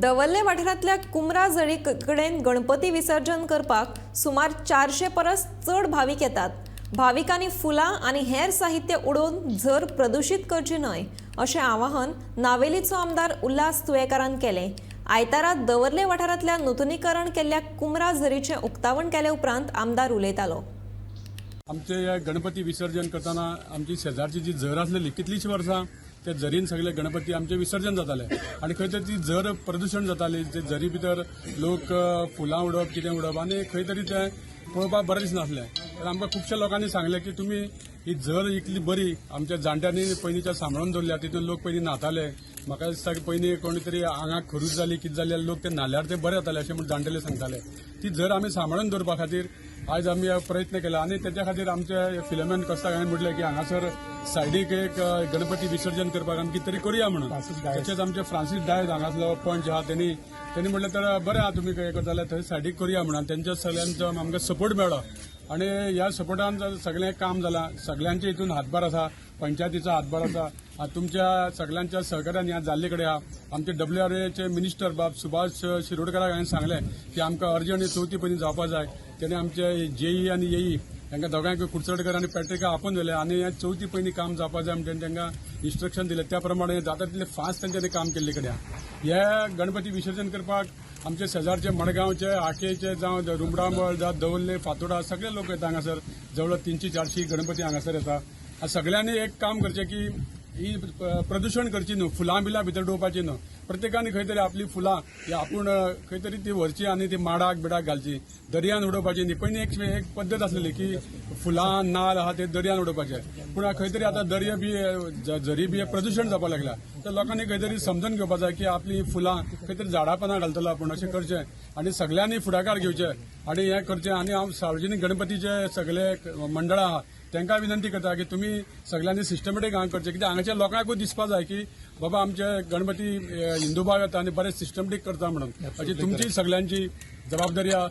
दवर्ले वाठारांतल्या कुमरा झरी कडेन गणपती विसर्जन करपाक सुमार 400 परस चड भावीक येतात. भाविकांनी फुलां आनी हेर साहित्य उडोवन झर प्रदुशीत करची न्हय, अशें आवाहन नावेलीचो आमदार उल्हास तुयेकारान केलें. आयतारा दवर्ले वाठारांतल्या नुतनीकरण केल्ल्या कुमरा झरीचें उक्तावण केले उपरांत आमदार उलयतालो. आमचे हे गणपती विसर्जन करतना आमची शेजारची जी झर आसलेली, कितलीशीं वर्सां त्या झरीन सगळे गणपती आमचे विसर्जन जाताले आनी खंय तरी ती झर प्रदुशण जाताली. ते झरी भितर लोक फुलां उडोवप, कितें उडोवप आनी खंय तरी तें पळोवपाक बरें दिसनासलें. तर आमकां खुबश्या लोकांनी सांगलें की तुमी ही झर इतली बरी आमच्या जाणट्यांनी पयलींच्या सांबाळून दवरल्या, तितून लोक पयलीं न्हाताले. म्हाका दिसता की पयलीं कोणी तरी आंगाक खरूज जाली, कितें जाली जाल्यार लोक ते न्हाल्यार ते बरे जाताले, अशें म्हूण जाणटेले सांगताले. ती झर आमी सांबाळून दवरपा खातीर आयज आमी प्रयत्न केला आनी तेच्या खातीर आमचे फिलोमेन कोस्ताक हांवें म्हटलें की हांगासर सायडीक एक गणपती विसर्जन करपाक आमी कितें तरी करुया म्हणून. तशेंच आमचे फ्रांसीस डायज हांगासलो पंच आहा, तेणी म्हटलें तर बरें आहा, तुमी हें करता जाल्यार थंय सायडीक करुया म्हणून. तेंच्या सगळ्यांचो आमकां सपोर्ट मेळ्ळो आनी ह्या सपोर्टान सगळें काम जालां. सगळ्यांचे हितून हातभार आसा, पंचायतीचो हातभार आसा, तुमच्या सगळ्यांच्या सहकार्यान ह्या जाल्ले कडेन आहा. आमचे डब्ल्यू आर एचे मिनिस्टर बाब सुभाष शिरोडकराक हांवें सांगलें की आमकां अर्जंट चवथी पयलीं जावपा जाय. तेणे आमचे जेई आनी एई तांकां दोगांयकूय, कुडचडकर आनी पॅट्रिका, आपोवन व्हेले आनी हे चवथी पयलीं काम जावपा जाय म्हणून तांकां इन्स्ट्रक्शन दिलें. त्या प्रमाणे जाता तितलें फास्ट तेंच्यांनी काम केल्ले कडेन. हे गणपती विसर्जन करपाक आमचे शेजारचे मडगांवचे, आकेचे, जावं रुमडामळ, जावं दवर्ले, फातोडा, सगळे लोक येता हांगासर. जवळ 300-400 गणपती हांगासर येता. सगळ्यांनी एक काम करचें की ही प्रदुशण करची न्हू, फुलां बिलां भितर उडोवपाची न्हू. प्रत्येकान खंय तरी आपली फुलां ही आपूण खंय तरी ती व्हरची आनी ती माडाक बिडाक घालची, दर्यान उडोवपाची न्ही. पयलीं एक एक पद्दत आसलेली की फुलां, नाल आहा ते दर्यान उडोवपाचे, पूण खंय तरी आतां दर्या बी, झरी बी प्रदुशण जावपाक लागला. तर लोकांनी खंय तरी समजून घेवपाक जाय की आपली फुलां खंय तरी झाडां पानां घालतलो आपूण, अशें करचें आनी सगळ्यांनी फुडाकार घेवचे आनी हें करचें. आनी हांव सार्वजनीक गणपतीचे सगळे मंडळां आहा तांकां विनंती करता की तुमी सगळ्यांनी सिस्टमॅटीक हांगा करचें, कित्याक हांगाच्या लोकांकूय दिसपा जाय की बाबा, आमचे गणपती हिंदू भाव येता आनी बरे सिस्टमॅटीक करता म्हणून. अशी तुमची सगळ्यांची जबाबदारी आहा.